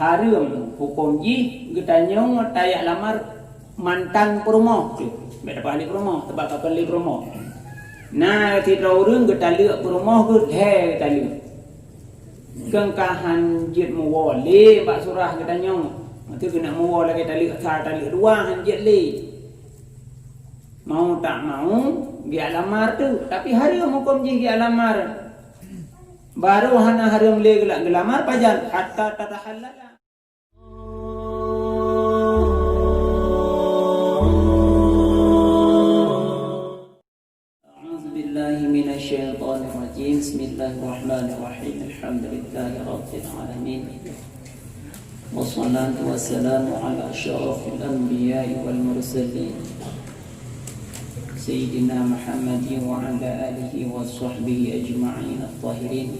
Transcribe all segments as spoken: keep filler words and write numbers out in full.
Hareuem huköm jih geutanyong tajak lamar mantan peurumoh teuh. Bèk tapeuhah lé peurumoh, sabab ka kon lé peurumoh. Na sidroe ureueng geutaleuek peurumoh geuh lhèe geutaleuek. Keu ka han jeuet muwoe lé bak surah geutanyong. Meuteue keuneuk muwoe lagèe taleuek sa, taleuek dua han jeuet lé. Mau tak mau, geujak lamar teuh. Tapi hareuem huköm jih geujak lamar. Barô hana hareuem lé geula-, geulamar pajan hatta tatahallala. أعوذ بالله من الشيطان الرجيم. بسم الله الرحمن الرحيم. الحمد لله رب العالمين. والصلاة والسلام على أشرف الأنبياء والمرسلين. سيدنا محمد وعلى آله وصحبه أجمعين الطاهرين.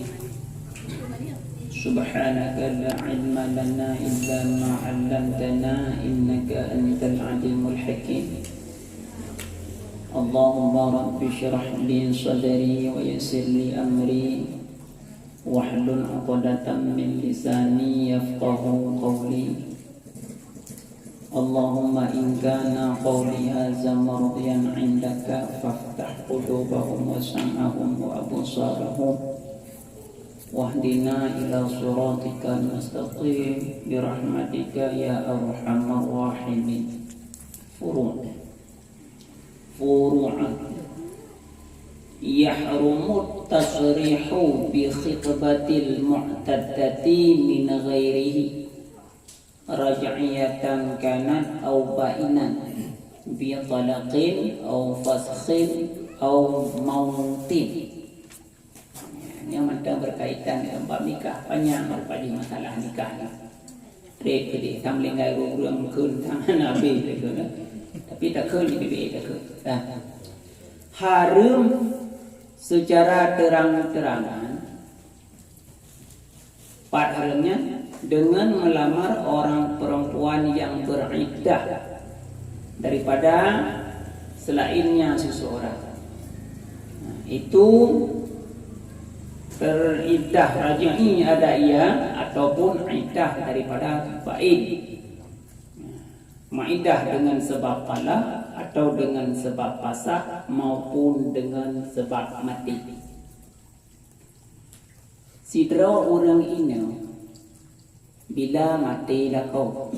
سبحانك لا علم لنا إلا ما علمتنا إنك أنت العليم الحكيم. اللهم رب اشرح لي صدري ويسر لي أمري واحلل عقدة من لساني يفقهوا قولي. اللهم إن كان قولي هذا مرضيا عندك فافتح قلوبهم وسمعهم وأبصارهم واهدنا إلى صراطك المستقيم برحمتك يا أرحم الراحمين. فروع. فروع. يحرم التصريح بخطبة المعتدة من غيره رجعية كانت أو بائنا بطلاق أو فسخ أو موت. Nyan mantong berkaitan dengan bab nikah. Panyang rupajih masalah nikah ni. Trép keudeh, tam linggai ureueng kheun, tam hana habéh lé kheun, eh. Tapi takheun jadi beu takheun. Dah. Hareuem secara terang-terangan, pat hareuemnya, dengan melamar orang perempuan yang beriddah daripada selainnya seseorang. Nah, itu teriddah raj'i ada ia ataupun iddah daripada bain. Ma'iddah dengan sebab talak atau dengan sebab fasakh maupun dengan sebab mati. Sidroe ureueng inong bila maté lakoe,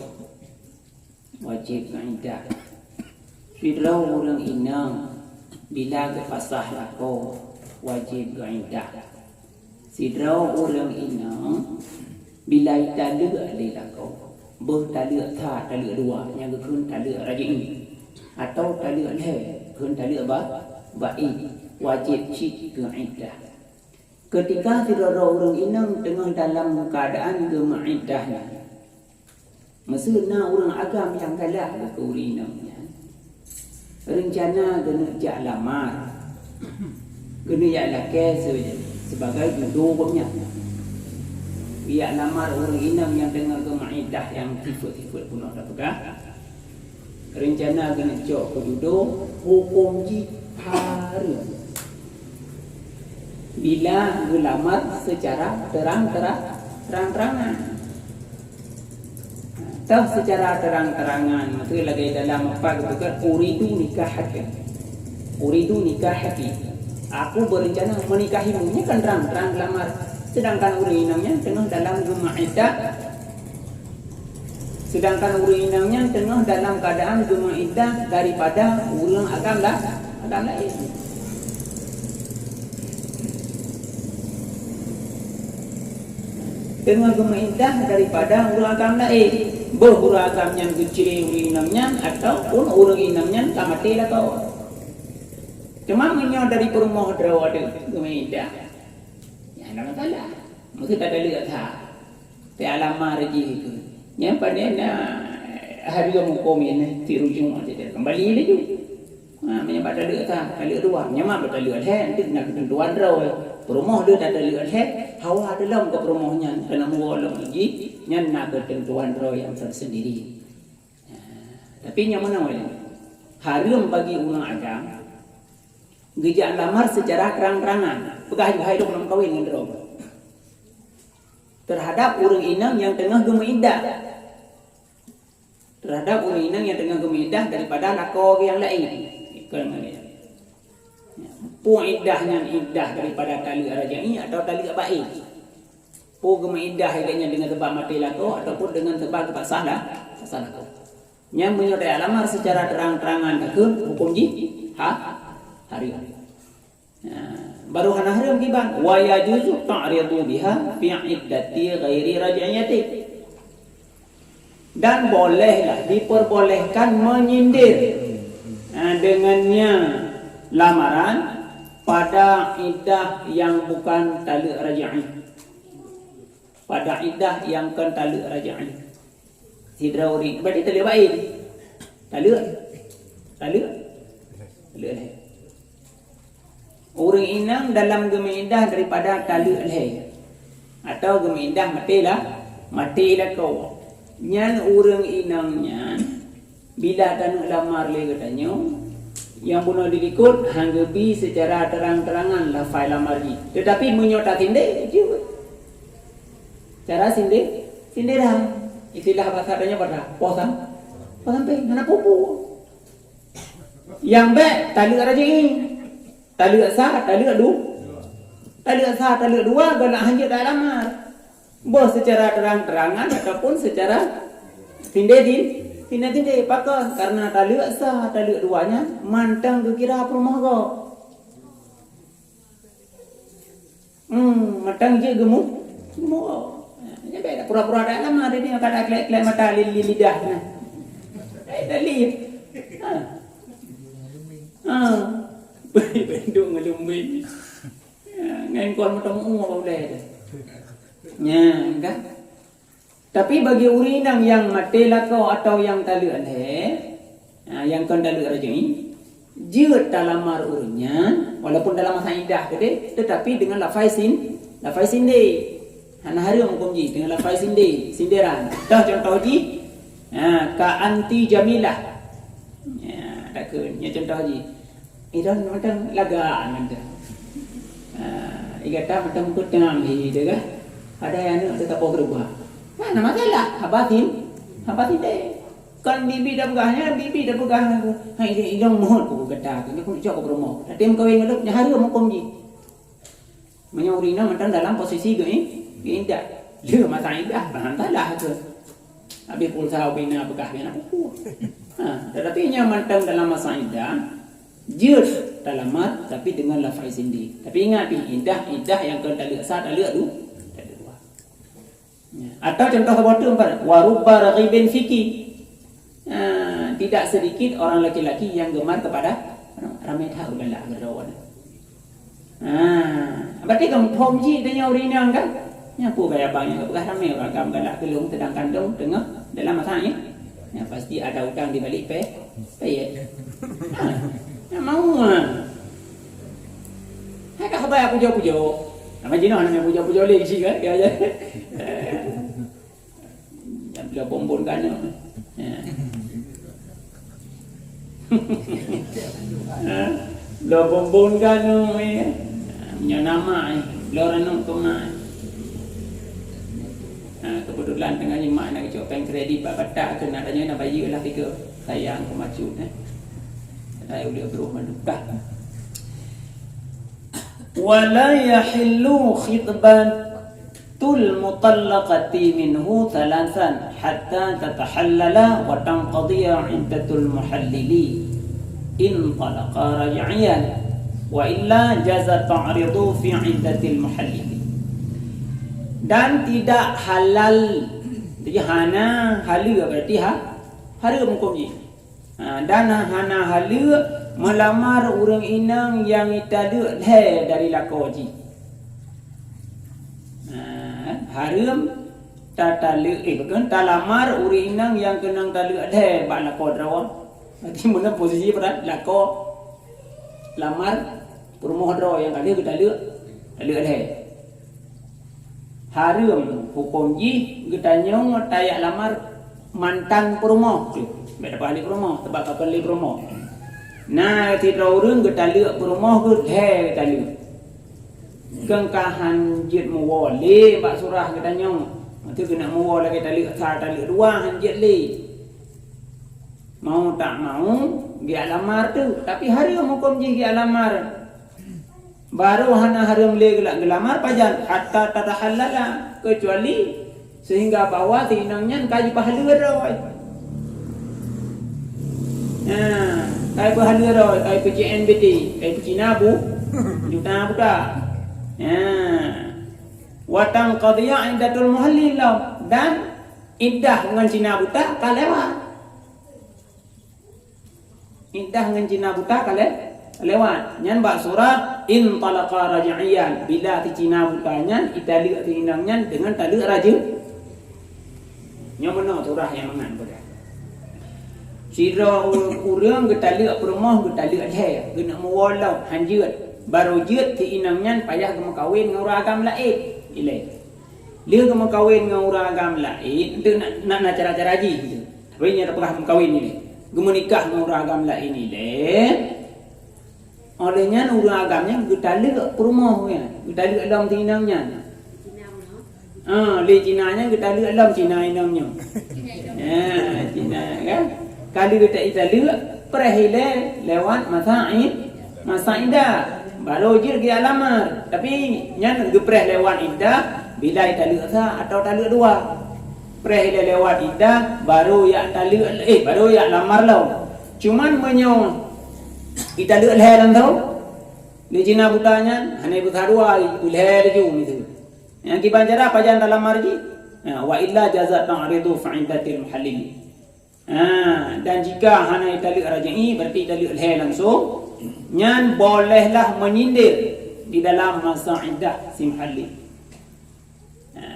wajéb geuiddah. Sidroe ureueng inong bila geupasah lakoe, wajéb geuiddah. Sidroe ureueng inong bila jitaleuek lé lakoe, boh taleuek that, taleuek dua, nyang geukheun taleuek raj'i, atawa taleuek lhèe, kheun taleuek ba-, ba'i, wajéb cit geuiddah. Keutika sidroe-droe ureueng inong teungoh dalam keuadaan geumeuiddah nyan, meuseu na ureueng agam nyang galak keu ureueng inong nyan, reuncana geuneuk jak lamar, geuneuk jak lakèe se-, sibagai judo gobnyan. Jak lamar ureueng inong nyang teungoh geumeuiddah nyang sifeuet-sifeuet bunoe tapeugah. Reuncana geuneuk cok keu judo, huköm jih hareuem bila geulamar seucara terang-terang, terang-terangan. Toh seucara terang-terangan, maksud lagèe dalam apa geupeugah, "Uridu nikahaki." "Uridu nikahaki." Aku berencana menikahimu. Nyan kan terang-terang geulamar. Sedangkan ureueng inong nyan teungoh dalam geumeuiddah. Sedangkan ureueng inong nyan teungoh dalam keuadaan geumeuiddah daripada ureueng agam la-, agam laén. Teungoh geumeuiddah daripada ureueng agam laén. Boh ureueng agam nyan geucre ureueng inong nyan ataupun ureueng inong nyan ka maté lakoe. Cuma meunyoe dari peurumoh droe deuh geumeuiddah, nyan hana masalah. Meusti tataleuek that. Teulamar jih keu. Nyan pane na hareuem huköm nyan, si rujung aja dia kembali laju. Ha, meunyoe bak taleuek that, taleuek dua. Meunyoe mak bak taleuek lhèe, nanti na keutentuan droe. Peurumoh deuh tataleuek lhèe, hawa teuh lom keu peurumoh nyan, keuneuk muwoe lom jih, nyan na keutentuan droe nyang tersendiri. Ha, tapi nyang meunan wai, hareuem bagi ureueng agam geujak lamar seucara terang-terangan. Peugah, "Hai, lôn meukawen ngon droe." terhadap ureuëng inong nyang teungoh geumeuiddah. Terhadap ureuëng inong nyang teungoh geumeuiddah daripada lakoe nyang laén. Ikon ngon dia. Peue iddah nyan, iddah daripada taleuek rajai atau taleuek bain? Peue geumeuiddah lagée nyan deungon sabab maté lakoe ataupun deungon sabab geupasah la-, pasah lakoe? Nyan meunyoe tajak lamar secara terang-terangan takheun, huköm jih ha-, hareuem. Nah, baru hana hareuem kiban, wa yajuzu ta'ridu biha fi iddati ghairi raj'iyyati. Dan bolehlah, diperbolehkan menyindir, ha, dengannya lamaran pada iddah yang bukan taleuek rajai. Pada iddah yang kon taleuek rajai. Sidroe ureuëng, berarti taleuek bain. Taleuek. Taleuek. Taleuek lhée. Ureuëng inong dalam geumeuiddah daripada taleuek lhée. Atau geumeuiddah maté lah, maté lakoe. Nyan ureuëng inong nyan, bila taneuk lamar lé geutanyoe, nyang bunoe dilikot han geubi secara terang-terangan lafai lamar jih. Tetapi meunyoe tasindé, jeuet. Cara sindé, sindiran. Istilah bahasa tanyoe pada poh sam-, poh sampéng, hana peue-peue. Nyang bék taleuek rajai. Taleuek sa, taleuek du-, taleuek sa, taleuek dua, geunak hanjeuet tajak lamar. Boh secara terang-terangan ataupun secara sindé-sin-, sindé-sindé. Pakon? Karena taleuek sa, taleuek dua nyan mantong geukira peurumoh gob. Hmm, mantong jeuet geumu-, geumu-. Nyan beda pura-pura dak lama dia ni, kada klek-klek mata li-, li-, lidah nah. Eh, dah li. Ha. Ha. Benduk ngelumbi. Ya, ngan kol mata mu apa boleh dah. Nya, kan? Tapi bagi ureuëng inong nyang maté lakoe atau nyang taleuek lhée, ha, nyang kon taleuek rajai, jeuet talamar ureuëng nyan, walaupun dalam masa iddah tadi, tetapi dengan lafai sin-, lafai sindé. Hana hareuem huköm jih dengan lafai sindé, sindiran. Toh contoh jih, ha, ka anti Jamilah. Ya, takheun, nyan contoh jih. Idong mantong lagak mantong. Ah, igata mantong peutang hi teuga. Ada aneuk teuka poh keureuba. Mana masalah? Haba sin, haba sindé. Kan bibi dah peugah nyan, bibi dah peugah nyan. Hai idong, idong muhot ku gata tu, nyan ku cok ku peurumoh. Tapi meukawen ngon lôn, nyan hareuem huköm jih. Meunyoe ureuëng inong mantong dalam posisi geu-, geuiddah. Le masa iddah, bah salah tu. Habis pulsa ubena peugah bina buku. Ha, tetapi nyang mantong dalam masa iddah, jeuet talamar tapi dengan lafai sindé. Tapi ingat pi, iddah, iddah nyang kon taleuek sa, taleuek du-, taleuek dua. Ya. Atau contoh saboh teuk, wa rubba raghibin fiki. Ah, tidak sedikit orang laki-laki yang gemar kepada ramé that galak keudroe. Ah, berarti kan phom jih tanya ureuëng inong kan? Nya peue gaya abang nyang peugah ramé ureuëng agam galak keu lôn, sedangkan lôn teungoh dalam masa nyan. Ya, pasti ada udang di balik pe-, peyek. Ha, nak mau ah. Hai ka haba pujoe-pujoe. Nama jinoe hana pujoe-pujoe lé isi kan? Ya, ya. Dan bila bonbon kan. Ya. Ha? Lo bonbon kan, eh. Nyo nama, eh. Lo ranok ke mak. Ha, kebetulan tengah nyemak nak cok peng kredit bak batak ke nak tanya nak bayi lah tiga. Sayang ke macut, eh. Saya boleh beruh mandukah. Wala yahillu khitbatul mutallaqati minhu thalathan hatta tatahallala wa tanqadhiya iddatul muhallili in talaqa raj'iyan wa illa jaza ta'ridu fi iddatil muhallili. Dan tidak halal, jadi hana haleue berarti ha, hareuem huköm jih. Ha, dan hana haleue meulamar ureuëng inong nyang taleuek lhée dari lakoe jih. Ha, hareuem tataleuek, eh, bukan, talamar ureuëng inong nyang keunong taleuek lhée bak lakoe droe. Berarti meunan posisi pada lakoe lamar peurumoh droe nyang ka lheueh geutaleuek, taleuek lhée. Hareuem huköm jih geutanyong tajak lamar mantan peurumoh tu. Bèk tapeuhah lé peurumoh, sabab ka kon lé peurumoh. Na sidroe ureuëng geutaleuek peurumoh geuh lhée geutaleuek. Keu ka han jeuet meuwoe lé bak surah geutanyoe. Meunyoe keuneuk meuwoe lagèe taleuek sa, taleuek dua, han jeuet lé. Mau tak mau, geujak lamar tu. Tapi hareuem hukôm jih geujak lamar. Barô hana hareuem lé geula-, geulamar pajan, hatta tatahallala, keucuali seuhingga bahwa si inong nyan ka jipeuhaleue droe. Nah, ka jipeuhaleue droe, ka jipeu-C N B T, ka jipeucina bu-, juta buta. Nah. Wa tanqadhiya iddatul muhalli lahu, dan iddah ngon cina buta ka lewat. Iddah ngon cina buta ka le-, lewat. Nyan bak surah intalaqa raj'iyyan. Bila si cina buta nyan, italeuek si inong nyan deungon taleuek raja-, nyoe meunoe surah nyang mangat peugah. Sidroe u-, ureueng geutaleuek peurumoh, geutaleuek lhèe, geuneuk meuwoe lom, han jeuet. Barô jeuet si inong nyan payah geumeukawen ngon ureueng agam laén. Ilèe. Lheueh geumeukawen ngon ureueng agam laén, enteuk na, na, na cara-cara jih tu. Tapi nyan tapeugah meukawen ilèe. Geumeunikah ngon ureueng agam laén ilèe. Óh lheueh nyan ureueng agam nyan geutaleuek peurumoh nyan, geutaleuek lom si inong nyan. Ah, lé cina nyan geutaleuek lom cina inong nyoe. Ya, cina kan. Ka lheueh geutaleuek, preh ilèe lewat masa id-, masa iddah. Barô jeuet geujak lamar. Tapi nyan geupreh lewat iddah bila italeuek sa atau taleuek dua. Preh ilèe lewat iddah, barô jak taleuek, eh, barô jak lamar lom. Cuman meunyoe italeuek lhèe lam thôn, lé cina buta nyan, hana ipeusadua, ipeulhèe laju miseue. Nyang kiban cara pajan talamar jih? Ha, wa illa jazat ta'ridu fa iddatil muhallili. Ha, dan jika hana italeuek raj'i, berarti italeuek lhèe langsung, nyan bolehlah menyindir di dalam masa iddah si muhallil. Ha,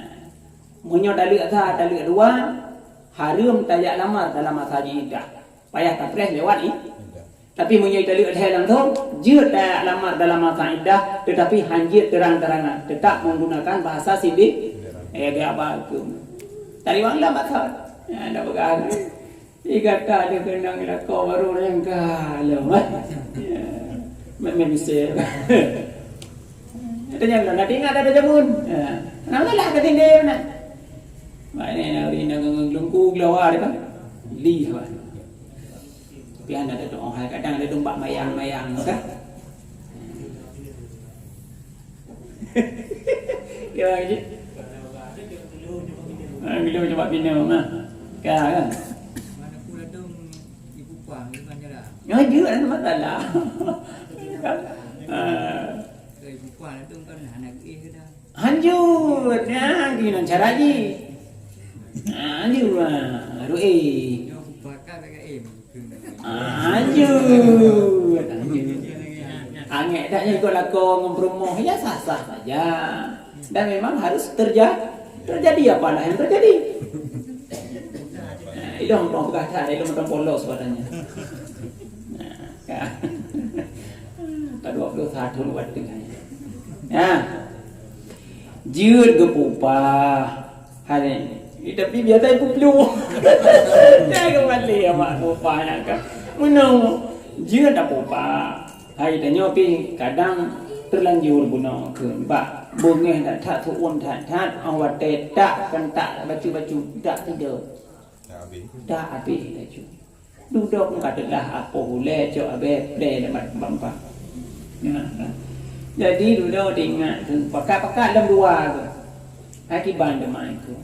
meunyoe taleuek sa, taleuek dua, hareuem tajak lamar dalam masa jih iddah. Payah tapreh lewat i-, Tapi meunyoe italeuek lhèe langsung, jeuet tajak lamar dalam masa iddah, tetapi han jeuet terang-terangan, tetap menggunakan bahasa sindir. Eh, dia apa tu? Tadi bang dah masak. Ya, dah pegang. Ih, gata dia kena ngelakau baru yang kalah, eh. Ya. Memang bisa. Katanya, "Lah, nanti ingat ada jamun." Ya. Kenapa lah, kata dia, nak? Mak ni, nak beri nak ngelungku, gelawar, kan? Lih, kan? Tapi hana tadoe hai, kadang tadoe bak mayang-mayang, kan? Ya, gitu. Ha, gitu coba bina, ha. Kan, kan? Mana aku ladung ibu pang, ibu kan jalan. Ya, dia ada masalah. Ha. Ibu pang ladung kan anak eh dah. Hanjeuet, nyan keunan cara jih. Hanjeuet, ha, aduh, eh. Hanjeuet, hanjeuet. Angék dak nyan ikot lakoe ngon peurumoh, ya sah-sah saja. Dan memang harus terja-, terjadi apalah yang terjadi. Nah, ilong pun peugah that, ilong macam polos badannya. Nah, kan. Ka dua puluh satu lewat tengah. Ya. Jeuet geupupah. Hai ni. Eh, tapi biasa ibu pelu. Jangan kembali ya mak pupah nak kan. Menang. Jeuet dah pupah. Hai tanyoe pih kadang terlanjur bunoe keu bak beungéh that-that, su'uem that-that, 'oh watèe tak kan tak bacut-bacut tak tiga. Tak habis. Tak habis laju. Dudoe pun ka teulah apoh ulèe cok abèe plè lam bak-bak. Nah, nah. Jadi dudoe teuingat keu pakat-pakat lom dua keu. Hai kiban teuma keu.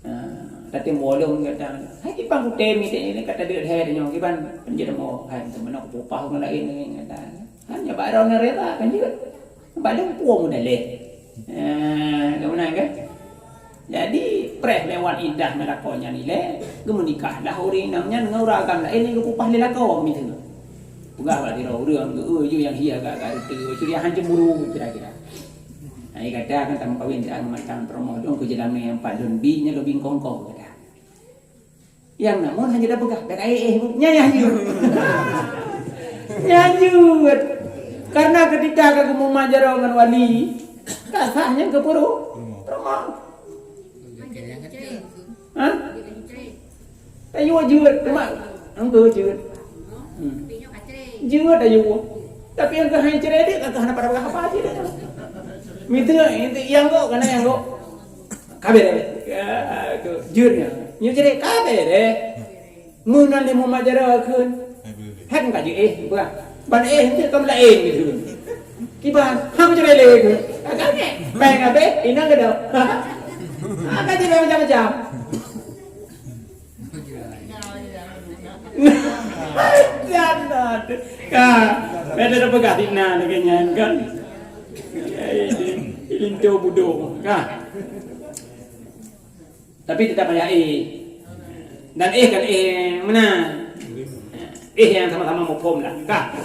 Nah, tatem bolong gata. Hai kiban kutem mitek ni kata deuek hai tanyoe kiban penjara mo hai teuma nak kupah ureueng laén ni kata. Hanya bak droeneuh rela kan jeuet. Bak leumpung dah leh. Ha, ka meunan kan? Jadi, preh lewat iddah meulakoe nyan ilèe, geumeunikahlah ureueng inong nyan ngon ureueng agam laén nyang geupupah lé lakoe miseue. Peugah bak sidroe ureueng, geu-, eu, ju nyang hia agak-agak reuteuh, curiahan cemburu kira-kira. Nah, ia kata kan tameukawen siat ngon mantong peurumoh lôn keu jeulamé nyang pat lôn bi, nyan lôn bi kongkoe kata. Nyang namun hana jipeugah, "Bèk aé éh, Bu." Nyan nyang hanjeuet. Nyan hanjeuet. Karena ketika ka geumumat jaroe ngon wali, ka sah nyan keu peurumoh. Hah? Tayue jeuet, cuma engkau jeuet. Hmm. Jeuet tayue. Tapi nyang keuhai cerai dia, ka hana pada peugah apa-apa cit. Mita, mita nyang gok, kana nyang gok. Ka bèrèh. Ya, tu. Jeuet nyan. Nyoe jadi ka bèrèh. Meunan lé Muhammad jaroe kheun. Hai ka jeuet éh, bah. Ban éh hana ka meulaén gitu. Kiban, hang jadi lé kheun. Agak ni. Péng abéh, inong keudok. Agak jadi macam-macam. Jangan. Ka, beda peugah Tina lagèe nyan kan. Eh, linto budo ka. Tapi tetap payah éh. Dan éh kan éh meunan. Éh nyang sama-sama muphom lah. Ka.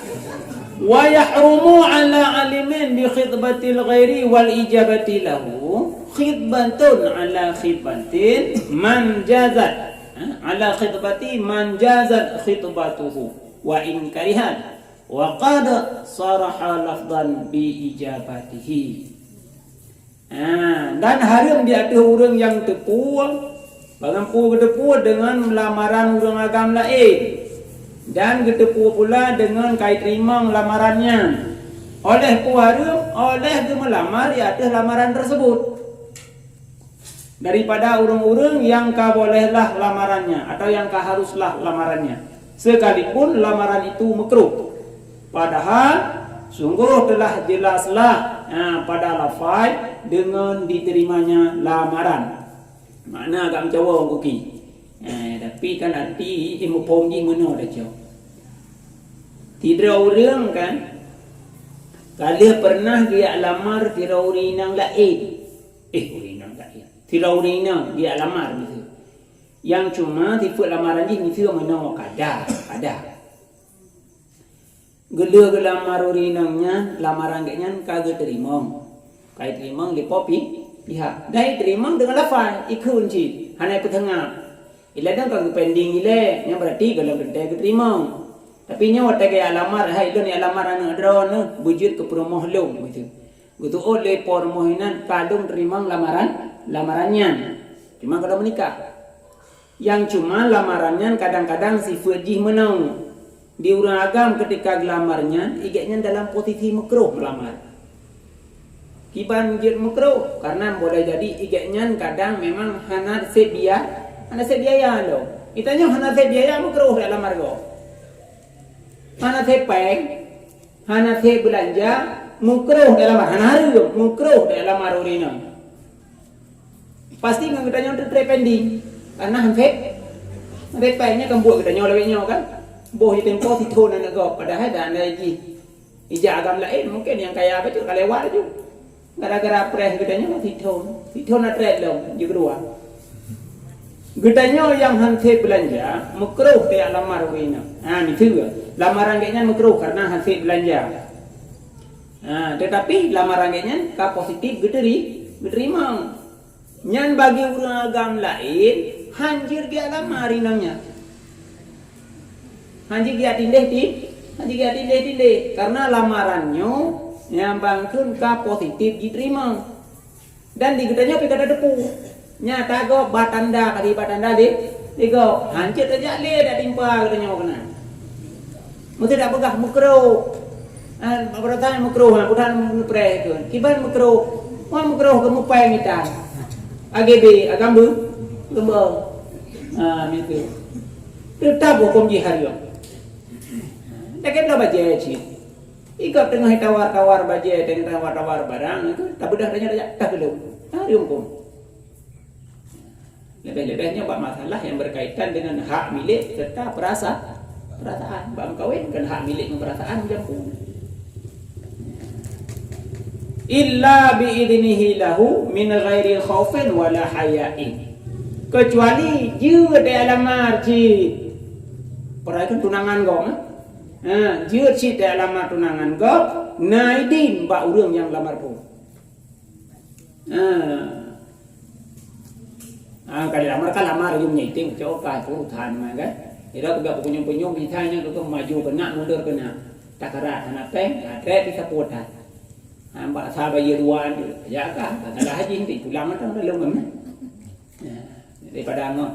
Wa yahrumu ala alimin bi khitbatil ghairi wal ijabati lahu khitbatun ala khitbatin man jazat, ha, ala khitbati man jazat khitbatuhu wa in karihat wa qad saraha lafdan bi ijabatihi. Ha, dan hareuem di ateueh ureueng nyang teupeu, barang peue geuteupeue deungon lamaran ureueng agam laén, dan geuteupeue pula deungon ka iteurimong lamaran nyan. Óh lheueh peue hareuem? Óh lheueh geumeulamar di ateueh lamaran tersebut. Daripada ureueng-ureueng nyang ka bolehlah lamarannya atau nyang ka haruslah lamarannya, sekalipun lamaran itu makruh. Padahal sunggoh teulah jelaslah, ha, pada lafai deungon diterimanya lamaran. Makna agak meucawa kuki. Eh, tapi kan arti ilmu phom jih meunoe dah cok. Sidroe ureueng kan, ka lheueh pernah geujak lamar sidroe ureueng inong laén. Eh, ureueng inong laén. Sidroe ureueng inong geujak lamar miseue. Nyang cuma sifeuet lamaran jih miseue meunoe kada, kada. Geulheueh geulamar ureueng inong nyan, lamaran geuh nyan ka geuteurimong. Ka iteurimong lé po pi-, pihak. Dan iteurimong deungon lafai, ikheun cit, hana ipeuteungab. Iladang ka geupending ilée, nyan berarti gohlom teuntée geuteurimong. Tapi nyoe watée geujak lamar, "Hai lôn jak lamar aneuëk droeneuh, beujeuet keu peurumoh lôn," gitu. Geuteuôt lé po rumoh inan ka lôn teurimong lamaran, lamaran nyan. Cuma gohlom meunikah. Nyang cuma lamaran nyan kadang-kadang sifeuet jih meunoe. Di ureuëng agam keutika geulamar nyan, igek nyan dalam posisi meukroh meulamar. Kiban jeuet meukroh, karena boleh jadi igek nyan kadang memang hana sép biaya, hana sép biaya lom. Geutanyoe hana sép biaya meukroh dak lamar gob. Hana sép péng, hana sép beulanja, meukroh dak lamar, hana hareuem, meukroh dak lamar ureuëng inong. Pasti ngon geutanyoe teutrép pending. Karena han sép, han sép péng nyan kan buet geutanyoe lawét nyoe kan. Boh jitempo sithon aneuëk gob, padahai dan lagée jih ijak agam laén, mungkin nyang kaya bacut ka lewat laju. Gara-gara preh geutanyoe sithon, sithon na trép lom jikeudua. Geutanyoe nyang han sép beulanja, meukroh tajak lamar ureuëng inong. Ha, miseue, lamaran geuh nyan meukroh karena han sép beulanja. Ha, tetapi lamaran geuh nyan ka positif geuteri-, geuteurimong. Nyan bagi ureuëng agam laén, han jeuet geujak lamar inong nyan. Han jeuet geujak tindéh ti-, han jeuet geujak tindéh-tindéh. Karena lamaran nyoe nyang bangkeun ka positif jiteurimong. Dan di geutanyoe pih ka tateupeue. Nyata gob ba tanda, ka di ba tanda di, di gob. Han jeuet tajak lé dak timpa geutanyoe keunan. Meusti tapeugah meukroh. Ah, beureutan meukroh, ah, bukan meupreh kheun. Kiban meukroh. Wah meukroh keu mupéng itan. A G B, agam bu, geumbong. Ah, miseue. Teutap huköm jih hareuem. Lagée blah bajée cit. Igab teungoh tawar-tawar bajée, teungoh tawar-tawar barang, itu tabeudah tanya-tanya, tah belum. Hareuem huköm. Lebih-lebih nyoe bak masalah yang berkaitan dengan hak milik serta perasa-, perasaan. Bak meukawen kan hak milik ngon perasaan meujampu. Illa bi idnihi lahu min ghairi khaufin wala haya'in. Kecuali jeuet tajak lamar cit. Padahai kan tunangan gob, eh? Ha, jeuet cit tajak lamar tunangan gob, na idin bak ureuëng nyang lamar phon. Ah. Ah, ka dilamar, ka lamar, yum nyiting, cok ka, urusan mah, kan. Ira keubiet peunyong-peunyong, misalnya, tu, tu, maju keunak, mundur keunak. Takarat, hana péng, ka trép, disapu that. Ah, bak sa bayeue dua tu. Ya ka, ka salah haji, nanti pulang, atau dalam, kan. Ya, daripada angoh.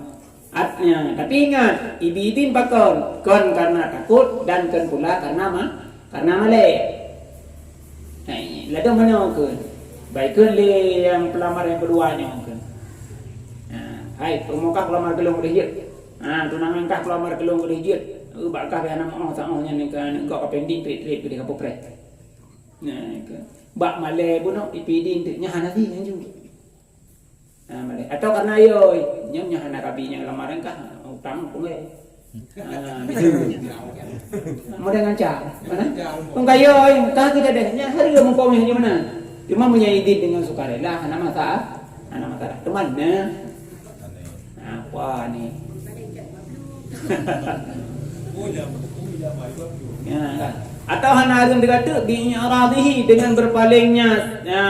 At-, ya, tapi ingat, ibi idin pakon, kon karena takut dan kon pula karena ma-, karena malée. Hai, ladom meunoe kheun. Baik, kheun lé nyang peulamar nyang keudua nyoe kheun. Ha, "Hai, peurumoh kah peulamar keu lôn keudeh jeuet? Ha, tunangan kah peulamar keu lôn keudeh jeuet? Bak kah pih hana meu'oh saôh nyan, ka neugok ka pending trép-trép keudeh ka peupreh." Nah, kheun. Bak malèe bunoe ipidin teuk nyan hana sih nyan ju. Ha, malèe. Atau karena yoi, nyan, nyan hana rabi nyang lamaran kah, utang pun, eh. Ha, betul. Model ngancam, mana? Kong kayo, eh, kah kita deh, nyan hari dia muka meh di mana? Cuma punya izin dengan sukarela, hana masalah, hana masalah. Teman, nah. Apa ni? Ya, kan? Atau hana hareuem teugateuk bi i'radihi, dengan berpalingnya, ya,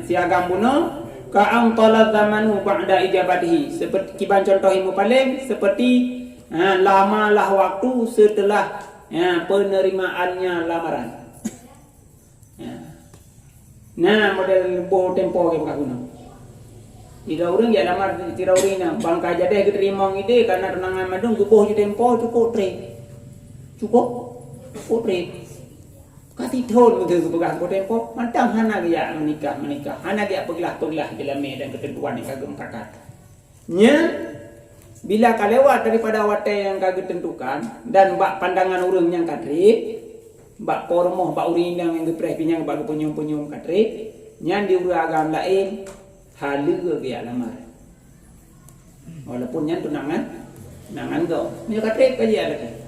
si agam bunoe, ka an tala zamanu ba'da ijabatihi, seperti kiban contoh ilmu paling, seperti, ha, lama lah waktu setelah, ya, penerimaannya lamaran. Ya. Nah, model boh tempo ke bekas guna. Sidroe ureueng jak lamar sidroe ureueng inong, bangka jadeh geuteurimong ideh karena tunangan mandum geuboh ju tempo cukup trép. Cukup? Cukup trép. Ka sithon meuteue geupeugah boh tempo, mantong hana geujak meunikah-meunikah, hana geujak peuglah-peuglah jeulamé dan keuteuntuan nyang ka geumeutakan. Nyan, bila ka lewat daripada watèe nyang ka geuteuntukan dan bak pandangan ureueng nyang ka trép, bak po rumoh, bak ureueng inong nyang geupreh pih nyang bak geupeunyum-peunyum ka trép, nyan di ureueng agam laén haleue geujak lamar. Walaupun nyan tunangan, tunangan gob. Meunyoe ka trép ka jijak lakèe.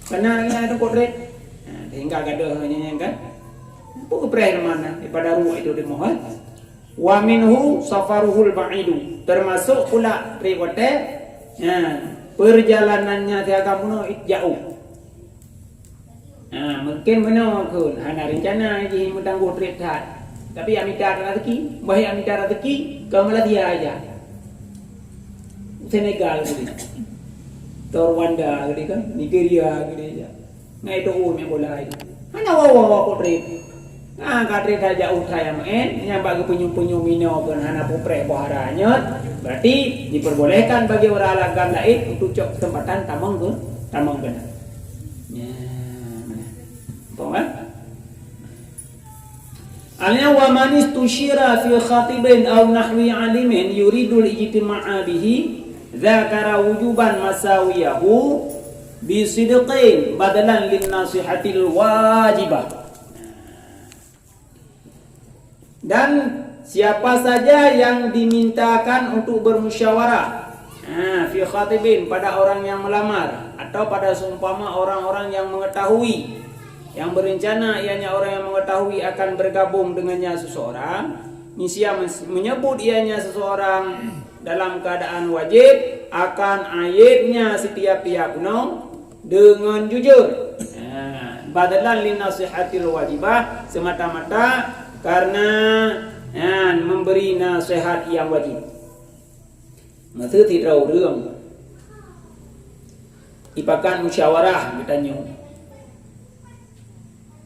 Kana lagèe nyan teungku trép. Nah, sehingga gadoh nyan, nyan kan. Peue geupreh di mana? Daripada ruek itu di moh, eh? Wa minhu safaruhul ba'idu, termasuk pula trép watèe, ya, perjalanannya si agam bunoe jauh. Ha, mungkin bunoe kheun hana rencana jih meutanggoh trép that. Tapi ya mita rezeki, bah ya mita rezeki ke Malaysia aja. Senegal gitu. Atau Rwanda gitu kan, Nigeria gitu aja. Ngai teu'oh meubola nyan. Hana woe-woe ku trép. Nyan ka trép that jauh that nyang meu'en, nyang bak geupeunyum-peunyum inoe pun hana peupreh boh hara nyoe. Berarti diperbolehkan bagi ureueng agam laén untuk cok keuseumpatan tamong keu, tamong keunan. Nyan, mana? Paham, kan? Artinya, "Wa man istusyira fi khatibin aw nahwi alimin yuridul ijtima'a bihi, dzakara wujuban masawiyahu bisidqin badalan lin nasihatil wajibah." Dan siapa saja yang dimintakan untuk bermusyawarah, ha, fi khatibin, pada orang yang melamar, atau pada seumpama orang-orang yang mengetahui, yang berencana, ianya orang yang mengetahui akan bergabung dengannya seseorang, niscaya men-, menyebut ianya seseorang dalam keadaan wajib akan aibnya setiap-tiap gunong dengan jujur. Ha, badalan li nasihatil wajibah, semata-mata karena, ha, memberi nasihat yang wajib. Maksud sidroe ureueng ipakat musyawarah geutanyoe.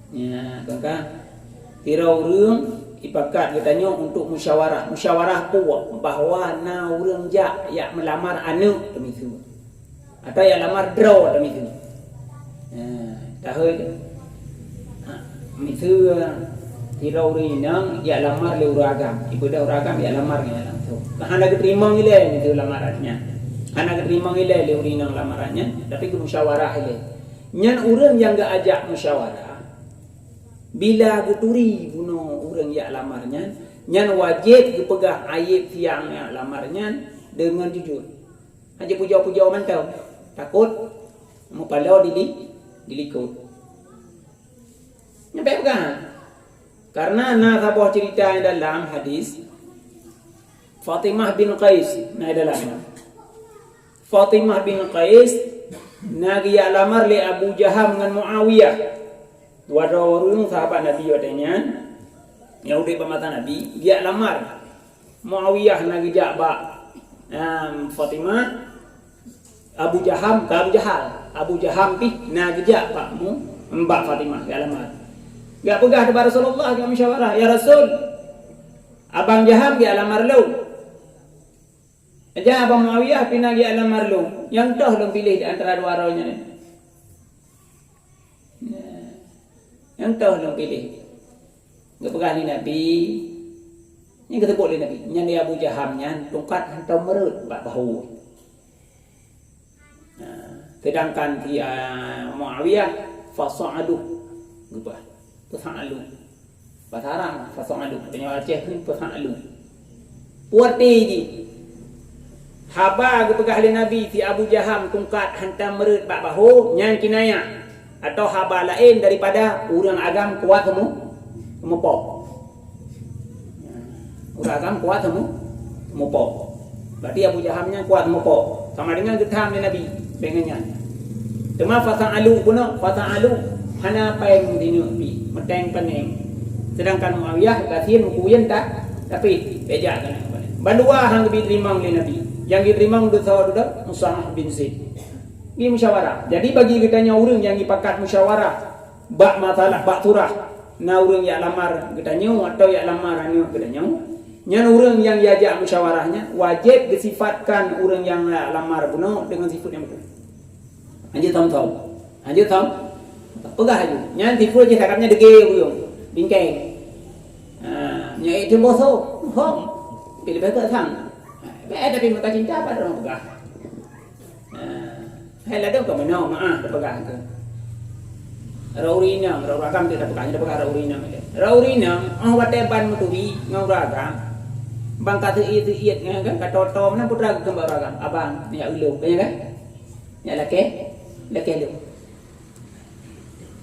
Ya, kan, kan? Sidroe ureueng ipakat geutanyoe untuk musyawarah. Musyawarah peue? Bahwa na ureueng jak, jak meulamar aneuk teumiseue. Atau jak lamar droe teumiseue. Ya, tahu itu. Ha, miseue sidroe ureueng inong jak lamar lé ureueng agam. Ipeugah ureueng agam jak lamar nyan langsung. Hana geuteurimong ilèe miseue lamaran nyan. Hana geuteurimong ilèe lé ureueng inong lamaran nyan, tapi geumusyawarah ilèe. Nyan ureueng nyang geuajak musyawarah, bila geuturi bunoe ureueng jak lamar nyan, nyan wajéb geupeugah aéb siang jak lamar nyan deungon jujur. Hana jipujoe-pujoe mantong, takot meupaloe dili-, dilikot. Nyan bèk peugah. Karena na saboh cerita nyang dalam hadis, Fatimah bin Qais na dalam. Fatimah bin Qais na geujak lamar lé Abu Jaham ngon Muawiyah. Dua droe ureueng sahabat Nabi watèe nyan, nyang udép bak masa Nabi, geujak lamar. Muawiyah na geujak bak, em, Fatimah, Abu Jaham, ka Abu Jahal. Abu Jaham pih na geujak bak mu, bak Fatimah, geujak lamar. Geujak peugah bak Rasulullah, geujak musyawarah, "Ya Rasul, Abang Jaham geujak lamar lôn." Ija Abang Muawiyah pih na geujak lamar lôn. Nyang toh lôn piléh di antara dua droe nyan. Nyang toh lôn piléh. Geupeugah lé Nabi, nyan geuseubut lé Nabi, nyan di Abu Jaham nyan tungkat hantom meureut bak bahu. Nah, sedangkan si, ah, Muawiyah, fasa'alu, geupeugah, fasa'alu. Bahasa Arab, fasa'alu. Tanyoe Aceh kheun fasa'alu. Peue arti jih? Haba geupeugah lé Nabi si Abu Jaham tungkat hantom meureut bak bahu, nyan kinayah. Atau haba laén daripada ureuëng agam kuat seumu-, seumeupo. Ureuëng agam kuat seumu-, seumeupo. Berarti Abu Jaham nyan kuat seumeupo. Sama dengan geutham lé Nabi, péng nyan. Teuma fasa'alu bunoe, fasa'alu hana péng dineuk pi, meuteng paneng. Sedangkan Muawiyah gasien meukuyen ta-, tapi bejak keunan. Bandua han geubi teurimong lé Nabi. Nyang geubi teurimong dudoe-dudoe Usamah bin Zaid. Di musyawarah. Jadi bagi geutanyoe ureuëng nyang jipakat musyawarah bak masalah, bak surah, na ureuëng jak lamar geutanyoe atau jak lamar aneuk geutanyoe, nyan ureuëng nyang jiajak musyawarah nyan wajéb geusifatkan ureuëng nyang jak lamar bunoe deungon sifeuet nyang beutôi. Hanjeuet thom-thom. Hanjeuet thom-, peugah laju. Nyan sifeuet jih cakapnya degé ureuëng, bingkeng. Ha, nyan ék teuboso, hom. Tapi leubeh gét sang. Ha, tapi meuka cinta apa droe peugah. Nah, hai ladôm ka meunoe, meu'ah tapeugah keu. Rot ureuëng inong, rot ureuëng agam teuh tapeugah, nyoe tapeugah rot ureuëng inong. Rot ureuëng inong, óh watée ban meuturi ngon ureuëng agam, ban ka seuiet-seuiet nyan kan, ka toe-toe meunan putra geukheun bak ureuëng agam, "Abang, nyak ulôn," kan, nyan kan? "Nyak lakée, lakée lôn."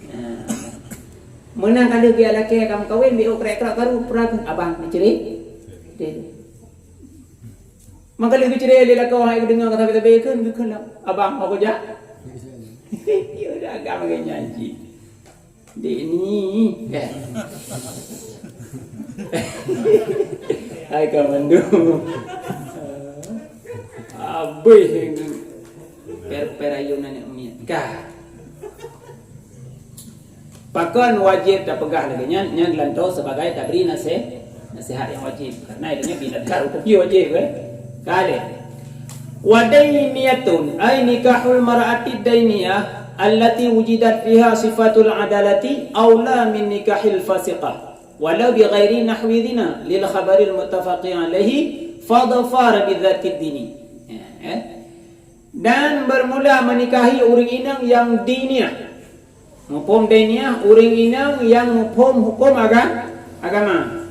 Nah, meunan ka lheueh geujak lakée ka meukawen, beu krek-krek karu, putra geukheun, "Abang, neucre." Maka lé geucre lé lakoe hai geudeungoe ka sabe-sabe kheun, geukheun lom, "Abang, ho kujak?" Ya udah, agam lagée nyan cit. Dek ni, eh. Hai ka mandum. Abéh per-, per ayunan nyang miet. Kah. Pakon wajéb tapeugah lagée nyan? Nyan geulantoe sibagai tabri nasih-, nasihat nyang wajéb. Karena ilée nyan binatang rukuknya wajéb, eh? Kali. Wa dainiyatun, ay nikahul mar'atid dainiyah allati wujidat fiha sifatul adalati aula min nikahil fasiqah, walau bi ghairi nahwi zina, lil khabaril muttafaqi alaihi, fadfar bi dzatid dini. Ya, eh? Dan bermula menikahi ureuëng inong nyang diniyah. Muphom dainiyah, ureuëng inong nyang muphom huköm aga-, agama.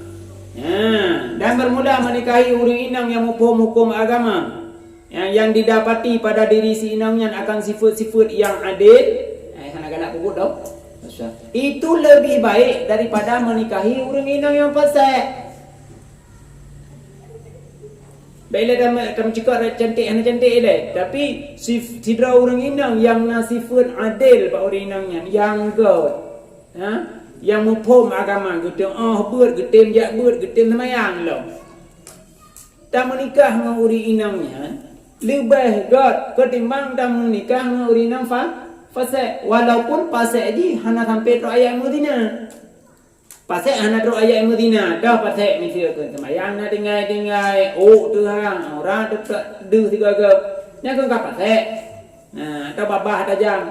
Ya, dan bermula menikahi ureuëng inong nyang muphom huköm agama, nyang, nyang didapati pada diri si inong nyan akan sifeuet-sifeuet nyang adil, eh, hana galak peubuet doh, itu lebih baik daripada menikahi ureuëng inong nyang fasek. Bèk lé tameucukok cantik hana cantik lé, tapi si-, sidroe ureuëng inong nyang na sifeuet adil bak ureuëng inong nyan, nyang göt, ha? Nyang muphom agama, geuteuôh beuet, geutem jak beuet, geutem seumayang lom. Tameunikah ngon ureuëng inong nyan leubeh göt keutimbang tameunikah ngon ureuëng inong fa-, fasek, walaupun fasek jih hana sampai trok ayat meuzina. Fasek hana trok ayat meuzina, dah fasek miseue keu seumayang na tinggai-tinggai, ôk teuhang, aurat teupeue deuh sigoe-goe. Nyan keuh ka fasek. Nah, atau babah tajam.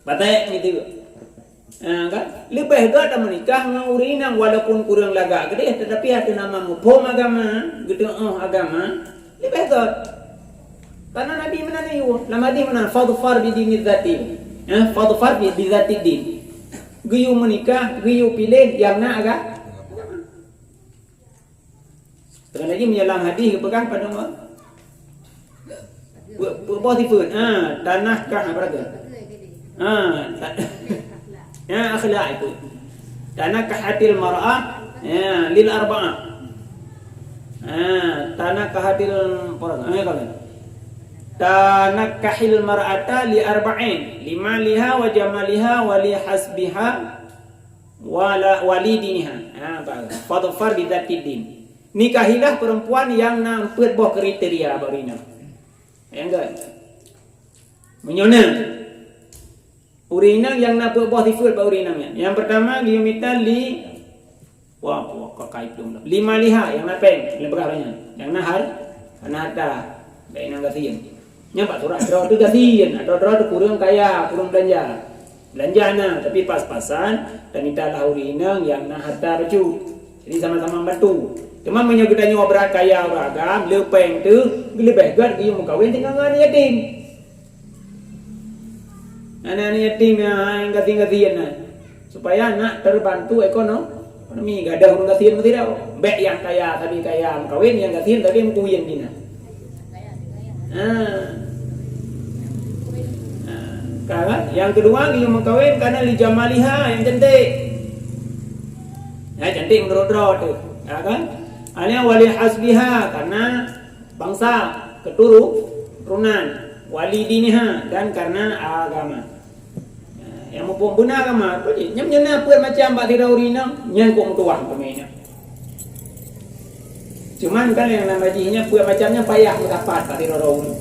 Fasek miseue. Ha, kan? Leubeh göt tameunikah ngon ureuëng inong walaupun kureueng lagak keudeh, tetapi ateueh nama muphom agama, geuteuôh agama, leubeh göt. Karena Nabi meunan geuyue, lam hadis meunan, "Fadfar bi dini dzati." Eh, "Fadfar bi, bi dzati din." Geuyue meunikah, geuyue piléh nyang na aga-, agama. Setelah lagi meunyoe lam hadis geupeugah padum boh? Pe-, pe-, boh sifeuet. Ha, tanah kah apa lagi? Ha, ta-, ya, akhlak itu. Tanakahatil mar'ah, ya, lil arba'ah. Ha, tanakahatil, apa lagi? Ha, ya, kalau. Tanakahil mar'ata li arba'in, limaliha wa jamaliha wa li hasbiha wa la, wa li diniha. Ha, apa? Fadfar bi dzatid din. Nikahilah perempuan yang na peuet boh kriteria bak ureueng inong. Nyang göt. Meunyoe na ureueng inong nyang na peuet boh sifeuet bak ureueng inong nyan. Nyang pertama, geuyue mita li, wah, wah, ka kait dong. Limaliha, nyang na péng, nyang peugah nyan. Nyang na har-, na harta, bak inong gasien. Nyan bak surat droe teuh gasien, atau droe teuh kureueng kaya, kureueng beulanja. Beulanja na, tapi pas-pasan tamita lah ureueng inong nyang na hareuta bacut. Jadi sama-sama bantu. Teuma meunyoe geutanyoe brat kaya ureueng agam, le péng teuh, leubeh gét geuyue meukawen tinggai ngon aneuk yatim. Aneuk-aneuk yatim nyang gasien-gasien nyan, supaya nak terbantu ekono-, ekonomi. Gadôh ureueng gasien meusidroe. Bék nyang kaya sabe kaya meukawen, nyang gasien sabe meukawen dina. Ha. Ha. Ka kan? Nyang keudua, geuyue meukawen karena li jamaliha, nyang cantik. Ya, cantik meunurot droe teuh. Ya kan? Aneuk wali hasbiha, karena bangsa, keturunan, wali diniha, dan karena agama. Nyang muphom beuna agama, apa jih? Nyan, nyan na peuet macam bak sidroe ureueng inong, nyan kok meutuah teumé nyan. Cuman kan nyang nama jih nyan peuet macam nyan payah meudapat bak sidroe ureueng.